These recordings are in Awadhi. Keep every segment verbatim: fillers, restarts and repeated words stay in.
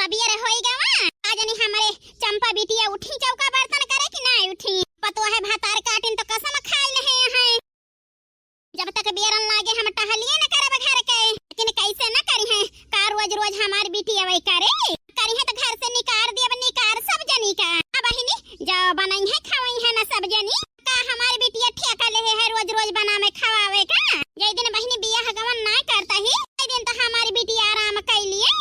अबियर होई गवा, का जानी हमरे चंपा बिटिया उठी चौका बर्तन करे कि नाहीं उठी। पतोहे भतार काटिन तो कसम खाई लेहे हैं। जब तक बेरन लागे हम टहलिए न करब घर के, लेकिन कैसे न करिहैं, का रोज रोज हमार बिटिया वही करे, करिहैं तो घर से निकार दियब, निकार सब जनी का। अब बहिनी, जाओ बनइहैं, खवइहैं न सब जनी। का हमार बिटिया ठेका लेहे है रोज रोज बनावे खवावे का? जय दिन बहिनी बियाह गवन ना करता ही, जय दिन तो हमार बिटिया आराम कैलिए।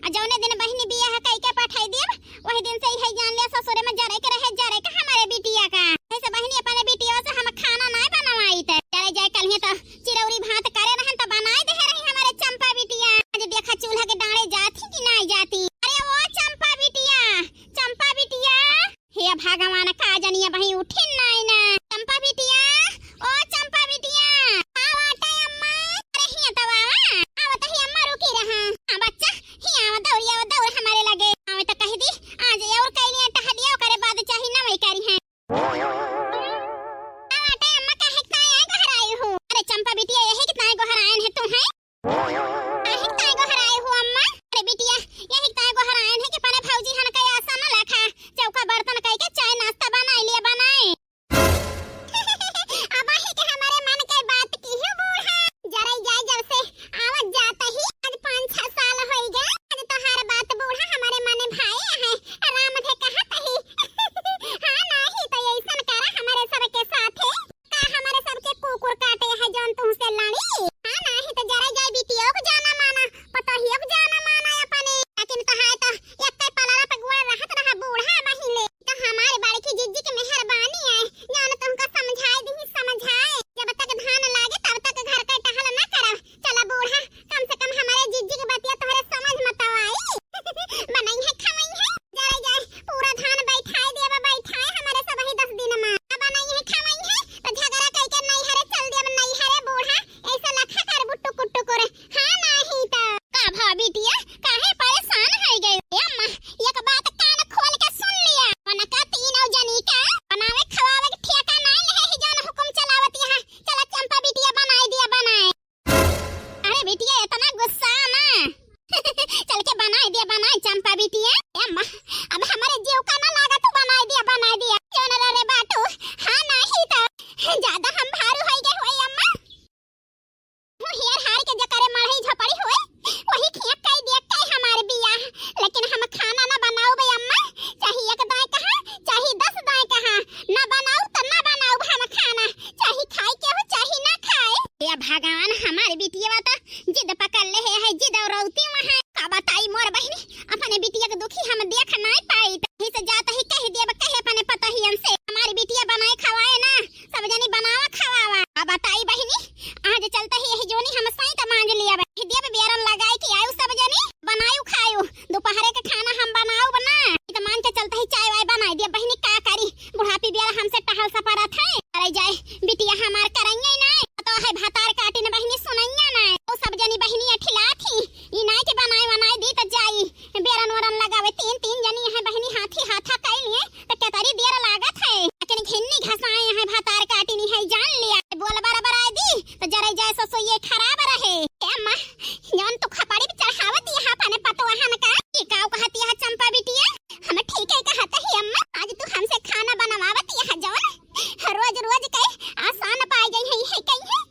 आ जौने दिन बहिनी बियाह कई के पठाई दियब, वही दिन से इहे जान लिया ससुरे में जरे के रहे, जरे के हमारे बिटिया का। ऐसे बहिनी अपने बिटिया से हम खाना ना बनवाई ते। जरे जाए कल ही तो चिरौरी भात करे रहन तो बनाई दे रही हमारे चंपा बिटिया। आज देखा चूल्हा के डांड़े जाती कि नाहीं जाती। अरे ओ चंपा बिटिया, चंपा बिटिया। हे भगवान, का जानी अबहीं उठिन नाहीं ना। चंपा बिटिया, ओ चंपा बिटिया। आवा टे अम्मा। अरे हिया तो आवा। आवा तो ही अम्मा रुकी रहा। हाँ बच्चा, हिया आवा, दौड़ी आवा, दौड़ हमारे लगे। आवे तो कह दी, आज और कैलिए टहलिए, ओकरे बाद चाही ना वही करिहैं। आवा टे अम्मा, काहे के ताई गोहराई हो? अरे चंपा बिटिया, यही के ताई गोहरायन है तू है? काहे के ताई गोहराए हो अम्मा? अरे बिटिया, यही के ताई गोहरायन है कि अपने भौजी हन के आसा न लेखा चौका बर्तन कई के चाय नाश्ता बनाई लिया बनाए। अबहीं के हमारे मन के बात की हो बूढ़ा। जरई जाए जब से आवत जात ही, आज पाँच छह साल होई गए। आज तोहार बात बूढ़ा हमारे मन भाए है। राम थे कहत ही। हाँ नाहीं तो ऐसन करा हमारे सबके साथे। का हमारे सबके कुकुर काटे है जौन तुमसे लड़ी? हाँ, नाहीं तो जरा जाए बिटियो को जाना माना, पतोहियो को जाना माना अपने। लेकिन तो है तो एक पलारा पे गोड़ रहत रहा बूढ़ा बहिले। तो हमारे बड़की जिज्जी के मेहरबानी है, जान तुमका समझाए दी, समझाए। जब तक धान लागे तब तक घर का टहल ना करब। चला बूढ़ा, कम से कम हमारे जिज्जी के बतिया तोहरे समझ में तो आई। बनई है, खवई है, जरा जाए पूरा धान बैठाए देबा, बैठाए हमारे सब ही दस दिन में। अब नहीं है, खावई है, तो झगड़ा कई के नैहरे चल देब, नैहरे बूढ़ा, ऐसे लखा करबू टुकुर टुकुर। हाँ, नहीं तो। का भा बिटिया, काहे परेशान होई गई? ए अम्मा, एक बात कान खोल के सुन लिया। उनका तीनों जनी का बनावे खवावे के ठेका नाहीं लेहे ही, जौन हुकुम चलावत यहाँ। चला चंपा बिटिया बनाई दिया, बनाए। अरे बिटिया, इतना गुस्सा ना। चल के बनाई दिया, बनाए चंपा बिटिया। ए अम्मा, अब हमारे जीव का ना लागा, तू बनाई दिया, बनाई दिया। क्यों ना रे बाटू? हाँ, नहीं तो ज्यादा हम भारू होई गए होई अम्मा। मुँह हेर हार के जकरे मढ़ई झपड़ी होए, वही खिया कई दिया कई हमारे बियाह। लेकिन हम खाना ना बनाऊ बे अम्मा, चाहे एक दाएं कहा, चाहे दस दाएं कहा, ना बनाऊ तो ना बनाऊ हम खाना, चाहे खाए के हो चाहे ना खाए। ए भगवान, हमारे बिटिया तो जिद पकड़ ले है, है जिद और रौती वहाँ। का बताई मोर बहिनी, अपने बिटिया के दुखी हम देख नाई पाई। तही से जात ही कह देब, कहे अपने पतोहियन से, हमारी बिटिया बनाए खवाए ना, सब जनी बनावा खवावा। का बताई बहिनी, आज चलत ही यही जोनी हम सैंत मांज लिया। कह देब बेरन लगाए कि आयु सब जनी, बनायु खायु, दोपहरे के खाना हम बनाऊ बना। तो मान के चलत ही चाय वाय बनाई दिया बहिनी, का करी, बुढ़ापी बेरा हमसे टहल सपरत है। अरे जाए, बिटिया हमार करइया नाय, तो है भतार काटिन बहिनी सुनइया नाय। ओ सब जनी बहिनी अठिलात ही, ई नाय के बनाए वनाए दी त जाई, बेरन वरन लगावे। तीन, तीन जनी है बहिनी हाथी हाथा कई लिए, तो केतरी देर लागत है। लेकिन घिन्नी घसाए है भतार काटिन है जान लिया। बोल बराबर आए दी, तो जरे जाए ससो ये खराब रहे। ए अम्मा, जौन तू खपड़ी पे चढ़ावत यहाँ अपने पतोहन का, ई काऊ कहत यहाँ चंपा बिटिया? हम ठीक है कहत ही अम्मा, आज तू हमसे खाना बनवावत यहाँ जौन रोज रोज के आसान पाए गई है, है कही है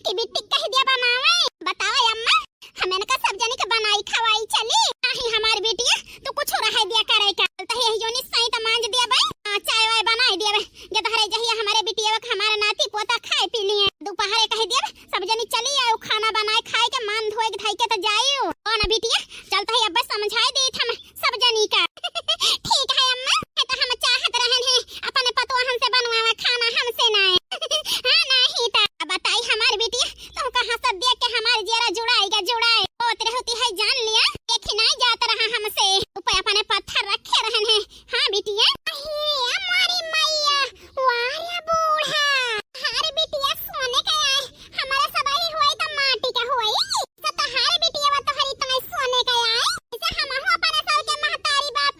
कि बिट्टी कह दिया बनावे। बताओ अम्मा, हम इनका सब जनी के बनाई खवाई चली? नाही हमार बिटिया, तू कुछ रह दिया करे का। तो यही जोनी सही तो मांज दिया बे, हाँ, चाय वाय बनाई दिया बे। जब हरे जहिया हमारे बिटिया के हमारे नाती पोता खाए पी लिए, दोपहरे कह दिया बे, सब जनी चली आयो, खाना बनाए खाए के मान धोए के धाई के तो जाइयो। ओ ना बिटिया, चलत ही अब्बे समझाए दी हम सब जनी का। ठीक है अम्मा, ये तो हम चाहत रहन है अपने पतोहन से बनवावा खाना, हमसे नाय। हाँ, नाही तो बताई हमार बिटिया, तुमका हंसत देख के हमार जियरा जुड़ाई गा जुड़ाई। होत रहती है जान लिया, देखी नाय जात रहा हमसे। ऊपर अपने पत्थर रखे रहन है। हाँ बिटिया। अरे हमारी मैया, वाह रे बूढ़ा, हमारे बिटिया सोने का आए, हमारे सब ही होए तो माटी का होए। तो तोहारे बिटिया बा तोहरी तोय सोने का आए, इसे हमहू अपने सब के महतारी बाप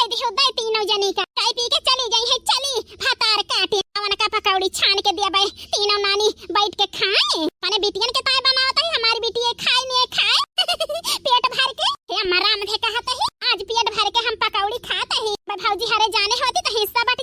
दे हो दे तीनों जनी का, खाई पी के चली गई है, चली भतार काटे। अवन का पकौड़ी छान के दिया बे, तीनों नानी बैठ के खाए। माने बिटियन के ताए बनावत है, हमारी बिटिया खाए नहीं खाए पेट भर के। हे अम्मा राम धे कहत है, आज पेट भर के हम पकौड़ी खात है। बे भौजी हरे जाने होती तो हिस्सा बा